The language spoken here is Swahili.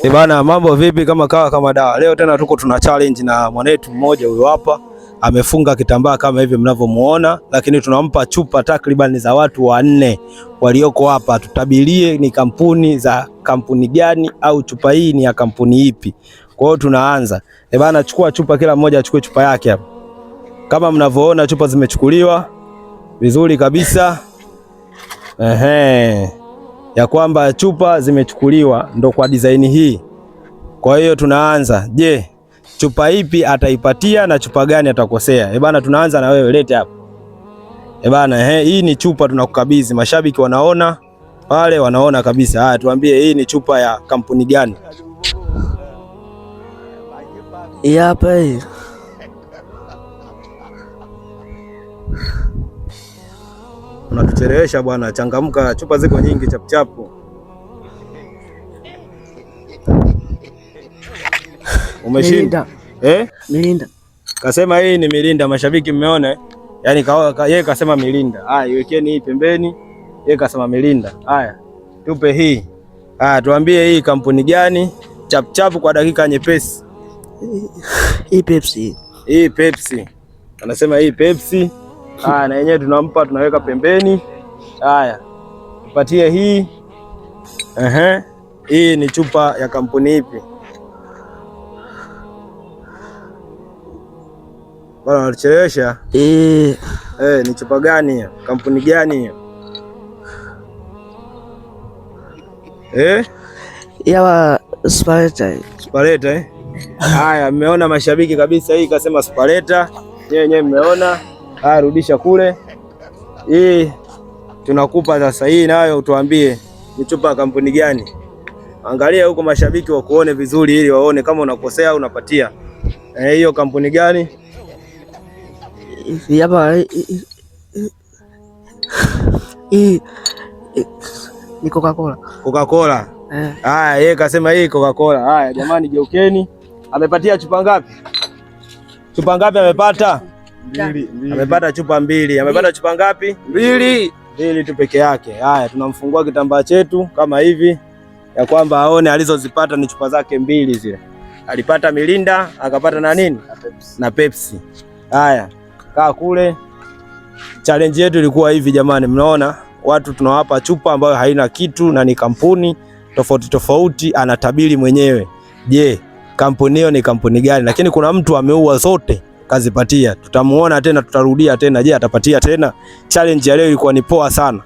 Eh bana, mambo vipi? Kama kawa kama dawa. Leo tena tuko tuna challenge na mwanetu mmoja huyu hapa amefunga kitambaa kama hivi mnavyomuona, lakini tunampa chupa takriban za watu wanne walioko hapa, tutabilie ni kampuni za kampuni gani au chupa hii ni ya kampuni ipi. Kwa hiyo tunaanza. Eh bana, chukua chupa, kila mmoja achukue chupa yake hapa. Kama mnavyoona chupa zimechukuliwa vizuri kabisa. Ehe, ya kwamba chupa zimechukuliwa ndo kwa design hii. Kwa hiyo tunaanza. Je, chupa ipi ataipatia na chupa gani atakosea? Eh bana, tunaanza na wewe, lete hapa. Eh bana, ehe, hii ni chupa tunakukabidhi. Mashabiki wanaona pale, wanaona kabisa. Haya, tuambie hii ni chupa ya kampuni gani? Hii hapa hii. Unatuchelewesha bwana, changamka, chupa ziko nyingi chapuchapu. Umeshinda Mirinda. eh? Mirinda. Kasema hii ni Mirinda, mashabiki mmeona eh? Yaani yeye kasema Mirinda. Haya, iwekeni hii pembeni. Yeye kasema Mirinda. Haya, tupe hii. Haya, tuambie hii kampuni gani? Chap chap kwa dakika nyepesi. Hii Pepsi. Hii Pepsi. Anasema hii Pepsi. Haya, na yenyewe tunampa, tunaweka pembeni. Haya, tupatie hii. Ehe. Hii ni chupa ya kampuni ipi? Bwana wanatuchelewesha. Eh, Eh, ni chupa gani hiyo? Kampuni gani hiyo? Eh? Yawa Sparta. Spaleta eh? Haya, mmeona mashabiki kabisa, hii kasema Spaleta. Nyewe nyewe mmeona. Haya, rudisha kule. Hii tunakupa sasa, hii nayo utuambie ni chupa ya kampuni gani. Angalia huko mashabiki wakuone vizuri, ili waone kama unakosea au unapatia. Eh, hiyo kampuni gani? Hii hapa hii ni Coca-Cola. Coca-Cola. Eh, Haya, yeye kasema hii Coca-Cola. Haya jamani, geukeni. Amepatia chupa ngapi? Chupa ngapi amepata? Mbili, mbili. Amepata chupa mbili. Amepata chupa ngapi? Mbili. Mbili tu peke yake. Haya, tunamfungua kitambaa chetu kama hivi ya kwamba aone alizozipata ni chupa zake mbili zile. Alipata Mirinda, akapata na nini? Na Pepsi. Haya, kaa kule. Challenge yetu ilikuwa hivi jamani, mnaona watu tunawapa chupa ambayo haina kitu na ni kampuni tofauti tofauti, anatabiri mwenyewe. Je, kampuni hiyo ni kampuni gani? Lakini kuna mtu ameua zote kazipatia. Tutamuona tena, tutarudia tena. Je, atapatia tena? Challenge ya leo ilikuwa ni poa sana.